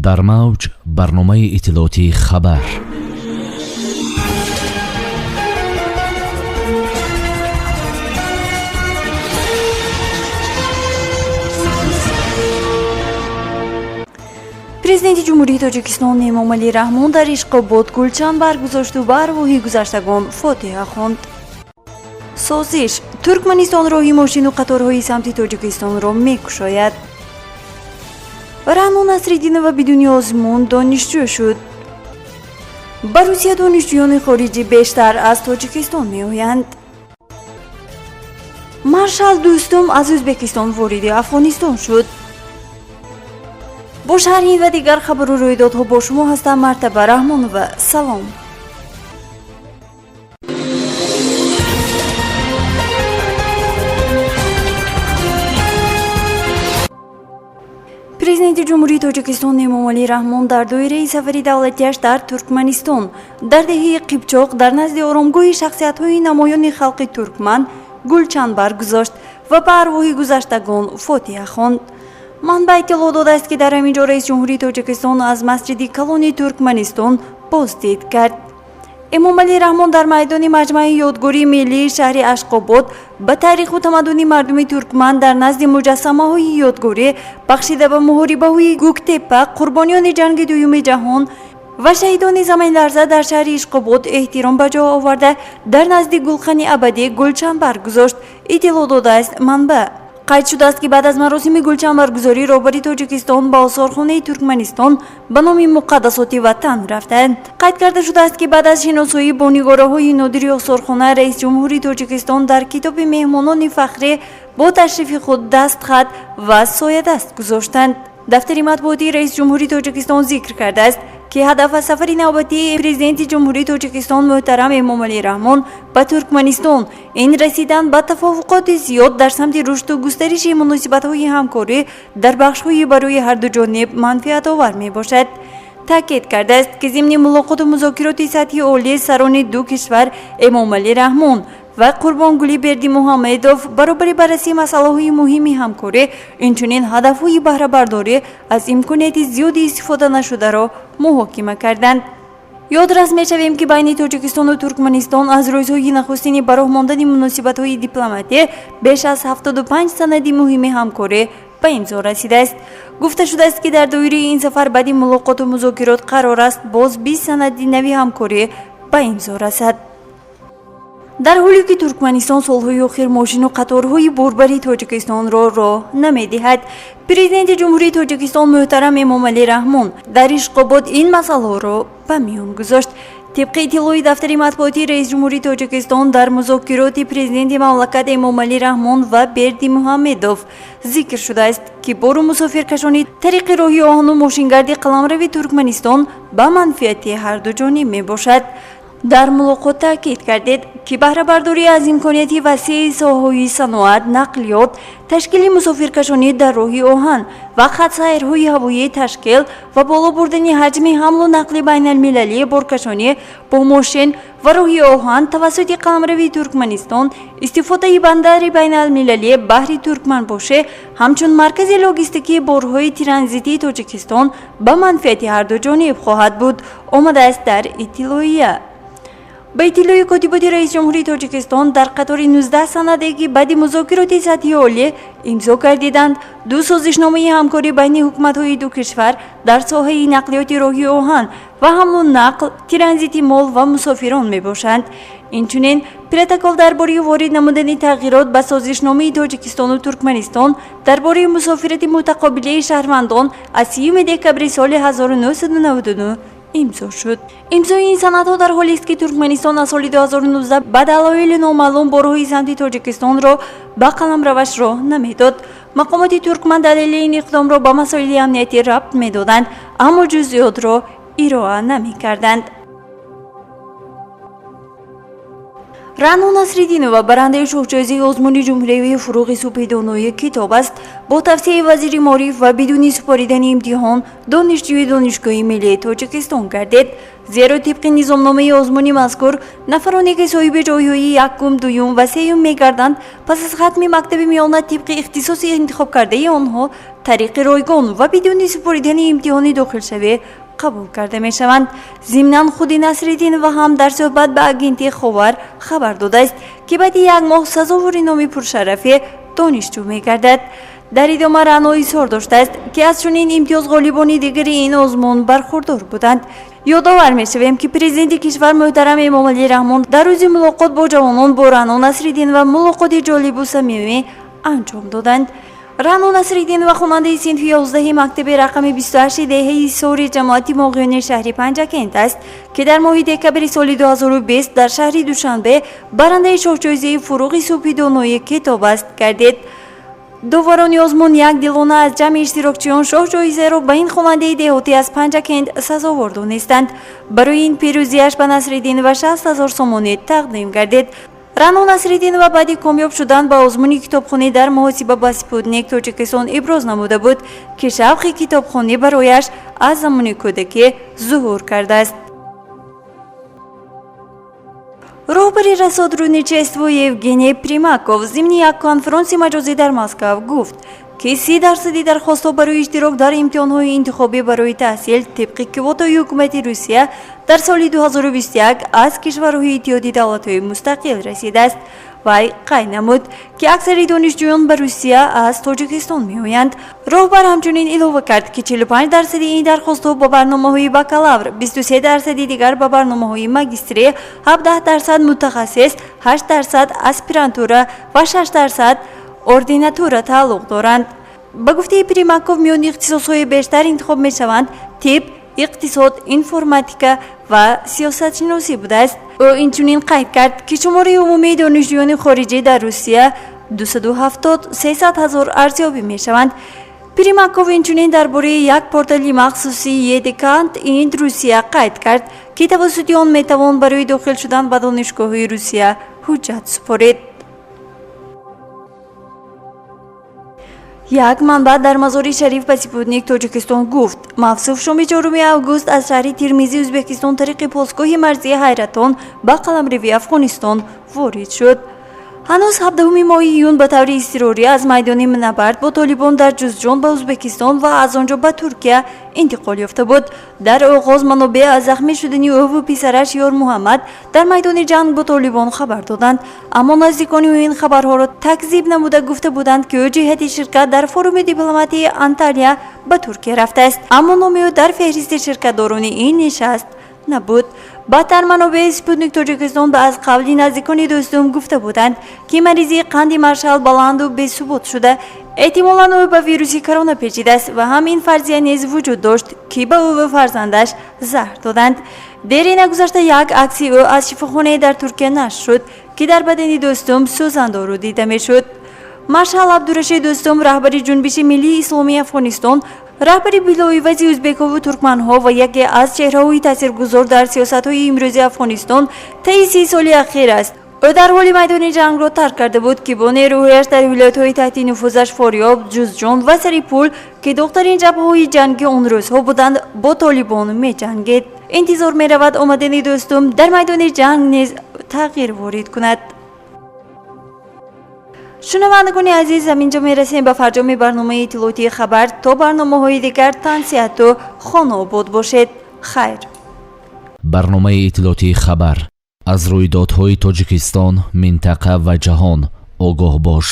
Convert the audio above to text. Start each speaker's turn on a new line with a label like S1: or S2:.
S1: Дар мавҷ барномаи иттилоотии «Хабар».
S2: Президенти Ҷумҳурии Тоҷикистон Эмомалӣ Раҳмон дар Ишқобод гулчанд баргузошту ба арвоҳи гузаштагон фотиҳа хонд. Созиш: Туркманистон роҳи мошину қаторҳои самти Тоҷикистонро мекушояд. Раъно Насриддинова бидуни озмун донишҷӯ шуд. Ба Русия донишҷӯёни хориҷӣ бештар аз Тоҷикистон меоянд. Маршал Дӯстум аз Ӯзбекистон вориди Афғонистон шуд. Бо шарҳи ва дигар хабару рӯйдодҳо бо шумо ҳастам Мартаба Раҳмонова. Салом. Президенти Ҷумҳурии Тоҷикистон Эмомалӣ Раҳмон дар доираи сафари давлатиаш дар Туркманистон дар деҳаи Қипчоқ дар назди оромгоҳи шахсиятҳои намоёни халқи туркман гулчанбар гузошт ва ба арвоҳи гузаштагон фотиҳа хонд. Манбаъ иттилоъ додааст, ки дар ҳамин ҷо раиси ҷумҳурии Тоҷикистон аз масҷиди калони Туркманистон боздид кард. Эмомалӣ Раҳмон дар майдони маҷмаи ёдгории миллии шаҳри Ашқобод ба таъриху тамаддуни мардуми туркман дар назди муҷассамаҳои ёдгорӣ, бахшида ба муҳорибаҳои Гӯктепа, қурбониёни ҷанги дуюми ҷаҳон ва шаҳидони заминларза дар шаҳри Ишқобод эҳтиром ба ҷо оварда, дар назди гулхани абадӣ гулчанбар гузошт, иттилоъ додааст манбаъ. Қайд шудааст, ки баъд аз маросими гулчанбаргузорӣ роҳбари Тоҷикистон ба осорхонаи Туркманистон ба номи Муқаддасоти ватан рафтанд. Қайд карда шудааст, ки баъд аз шиносоӣ бо нигораҳои нодири осорхона раиси ҷумҳури Тоҷикистон дар китоби меҳмонони фахрӣ бо ташрифи худ дастхат ва соядаст гузоштанд. Дафтари матбуотии раиси ҷумҳури Тоҷикистон зикр кардааст, ки ҳадаф аз сафари навбатии Президенти Ҷумҳурии Тоҷикистон муҳтарам Эмомалӣ Раҳмон ба Туркманистон ин расидан ба тавофуқоти зиёд дар самти рушду густариши муносибатҳои ҳамкорӣ дар бахшҳои барои ҳарду ҷониб манфиатовар мебошад. Таъкид кардааст, ки зимни мулоқоту музокироти сатҳи олии сарони ду кишвар Эмомалӣ Раҳмон ва Қурбонгулӣ Бердимуҳаммедов баробари баррасии масъалаҳои муҳими ҳамкорӣ, инчунин ҳадафҳои баҳрабардорӣ аз имконияти зиёди истифода нашударо муҳокима карданд. Ёдрас мешавем, ки байни Тоҷикистону Туркманистон аз рӯзҳои нахустини ба роҳ мондани муносибатҳои дипломатӣ беш аз 75 санади муҳими ҳамкорӣ ба имзо расидааст. Гуфта шудааст, ки дар доираи ин сафар баъди мулоқоту музокирот қарор аст боз 20 санади нави ҳамкорӣ ба имзо расад. Дар ҳоле ки Туркманистон солҳои охир мошину қаторҳои борбари Тоҷикистонро роҳ намедиҳад, Президенти Ҷумҳурии Тоҷикистон муҳтарам Эмомалӣ Раҳмон дар Ишқобод ин масъалаҳоро ба миён гузошт. Тибқи иттилои дафтари матбуотии раиси ҷумҳурии Тоҷикистон, дар музокироти президенти мамлакат Эмомалӣ Раҳмон ва Бердимуҳаммедов зикр шудааст, ки бору мусофиркашонӣ тариқи роҳи оҳану мошингарди қаламрави Туркманистон ба манфиати ҳарду ҷониб мебошад. Дар мулоқот таъкид кардед, ки баҳрабардорӣ аз имконияти васеи соҳаҳои саноат, нақлиёт, ташкили мусофиркашонӣ дар роҳи оҳан ва хатсайрҳои ҳавоӣ, ташкил ва боло бурдани ҳаҷми ҳамлу нақли байналмилалии боркашонӣ бо мошин ва роҳи оҳан тавассути қаламрави Туркманистон, истифодаи бандари байналмилалии баҳри Туркманбоше ҳамчун маркази логистикии борҳои транзитии Тоҷикистон ба манфиати ҳарду ҷониб хоҳад буд, омадааст дар иттилоия. Ба иттилои котиботи раиси ҷумҳурии Тоҷикистон, дар қатори 19 санаде, ки баъди музокироти сатҳи олӣ имзо гардиданд, ду созишномаи ҳамкорӣ байни ҳукуматҳои ду кишвар дар соҳаи нақлиёти роҳи оҳан ва ҳамлу нақл, транзити мол ва мусофирон мебошанд. Инчунин протокол дар бораи ворид намудани тағйирот ба созишномаи Тоҷикистону Туркманистон дар бораи мусофирати мутақобилаи шаҳрвандон аз 30 декабри соли 1999 имзо шуд. Имзои ин санадҳо дар ҳолест, ки Туркманистон аз соли 2019 ба далоили номаълум борҳои самти Тоҷикистонро ба қаламраваш роҳ намедод. Мақомоти туркман далели ин иқдомро ба масоили амниятӣ рабт медоданд, аммо ҷузъиётро ироа намекарданд. Раъно Насриддинова барандаи шоҳҷоизаи озмуни ҷумҳуриявии «Фурӯғи субҳи донои китоб» аст. Бо тавсияи вазири маориф ва бидуни супоридани имтиҳон донишҷӯи Донишгоҳи миллии Тоҷикистон гардид. Зеро тибқи низомномаи озмуни мазкур, нафароне ки соҳиби ҷойҳои якум, дуюм ва сеюм мегарданд, пас аз хатми мактаби миёна тибқи ихтисоси интихобкардаи онҳо Тариқи ройгон ва бидуни супоридани имтиҳони дохилшавӣ қабул карда мешаванд. Зимнан, худи Насриддинова ҳам дар суҳбат ба агентии Ховар хабар додааст, ки баъди як моҳ сазовори номи пуршарафи донишҷӯ мегардад. Дар идома Раъно изҳор доштааст, ки аз чунин имтиёз ғолибони дигари ин озмун бархурдор буданд. Ёдовар мешавем, ки президенти кишвар муҳтарам Эмомалӣ Раҳмон дар рӯзи мулоқот бо ҷавонон бо Раъно Насриддинова мулоқоти ҷолибу самимӣ анҷом доданд. Раъно Насриддинова хонандаи синфи 11-и мактаби рақами 28 деҳаи Сори ҷамоати Моғиёни шаҳри Панҷакент аст, ки дар моҳи декабри соли 2020 дар шаҳри Душанбе барандаи шоҳҷоизаи «Фуруғи субҳи донои китоб аст» гардид. Доварони озмун якдилона аз ҷамъи иштирокчиён шоҳҷоизаро ба ин хонандаи деҳотӣ аз Панҷакент сазовор донистанд. Барои ин пирӯзиаш ба Насриддинова 60 000 сомонӣ тақдим гардид. Раъно Насриддинова баъди комёб шудан ба озмуни китобхонӣ дар муҳосиба ба Спутник Тоҷикистон иброз намуда буд, ки шавқи китобхонӣ барояш аз замони кӯдакӣ зуҳур кардааст. Роҳбари Россотрудничество Евгений Примаков зимни як конфронси маҷозӣ дар Москав гуфт, ки 30 дарсади дархостҳо барои иштирок дар имтиҳонҳои интихобӣ барои таҳсил тибқи квотаи ҳукумати Русия дар соли 2021 аз кишварҳои Иттиҳоди давлатҳои мустақил расидааст. Вай қайд намуд, ки аксари донишҷӯён ба Русия аз Тоҷикистон меоянд. Роҳбар ҳамчунин илова кард, ки 45 дарсади ин дархостҳо ба барномаҳои бакалавр, 23 дарсади дигар ба барномаҳои магистрӣ, 17% мутахассис, 8% аспирантура ва 6% ординатура тааллуқ доранд. Ба гуфтаи Примаков, миёни ихтисосҳои бештар интихоб мешаванд тиб, иқтисод, информатика ва сиёсатшиносӣ будааст. Ӯ инчунин қайд кард, ки шумораи умумии донишҷӯёни хориҷӣ дар Русия 270-300 ҳазор арзёбӣ мешаванд. Примаков инчунин дар бораи як портали махсуси «Е-деканат ин Русия» қайд кард, ки тавассути он метавон барои дохил шудан ба донишгоҳҳои Русия ҳуҷҷат супорид. Як манбаъ дар Мазори Шариф ба Спутник Тоҷикистон гуфт, мавсуф шоми 4 август аз шаҳри Тирмизи Ӯзбекистон тариқи постгоҳи марзии Ҳайратон ба қаламрави Афғонистон ворид шуд. Ҳанӯз 17 моҳи июн ба таври изтирорӣ аз майдони набард бо толибон дар Ҷузҷон ба Ӯзбекистон ва аз он ҷо ба Туркия интиқол ёфта буд. Дар оғоз манобеъ аз захмӣ шудани ӯву писараш Ёрмуҳаммад дар майдони ҷанг бо толибон хабар доданд, аммо наздикони ӯ ин хабарҳоро такзиб намуда, гуфта буданд, ки ӯ ҷиҳати ширкат дар форуми дипломатии Анталия ба Туркия рафтааст, аммо номи ӯ дар феҳристи ширкатдорони ин нишаст набуд. Баъдтар манобеи Спутник Тоҷикистон ба аз қавли наздикони Дӯстум гуфта буданд, ки маризии қанди маршал баланду бесубот шуда, эҳтимолан ӯ ба вируси корона печидааст ва ҳам ин фарзия низ вуҷуд дошт, ки ба ӯву фарзандаш заҳр доданд. Дери нагузашта як акси ӯ аз шифохонае дар Туркия нашр шуд, ки дар бадани Дӯстум сӯзандору дида мешуд. Маршал Абдурашид Дӯстум раҳбари Ҷунбиши миллии исломии Афғонистон, раҳбари билоивази ӯзбекову туркманҳо ва яке аз чеҳраҳои таъсиргузор дар сиёсатҳои имрӯзи Афғонистон таи 30 соли ахир аст. Ӯ дар ҳоли майдони ҷангро тарк карда буд, ки бо нерӯҳояш дар вилоятҳои таҳти нуфузаш Форёб, Ҷузҷон ва Сарипул, ки доғтарин ҷабҳаҳои ҷанги он рӯзҳо буданд, бо толибон меҷангид. Интизор меравад, омадани Дӯстум дар майдони ҷанг низ тағйир ворид кунад. Шунавандагони азиз, ҳаминҷо мерасем ба фарҷоми барномаи иттилоотии «Хабар». То барномаҳои дигар тансиҳату хонаобод бошед. Хайр.
S1: Барномаи иттилоотии «Хабар». Аз рӯйдодҳои Тоҷикистон, минтақа ва ҷаҳон огоҳ бош.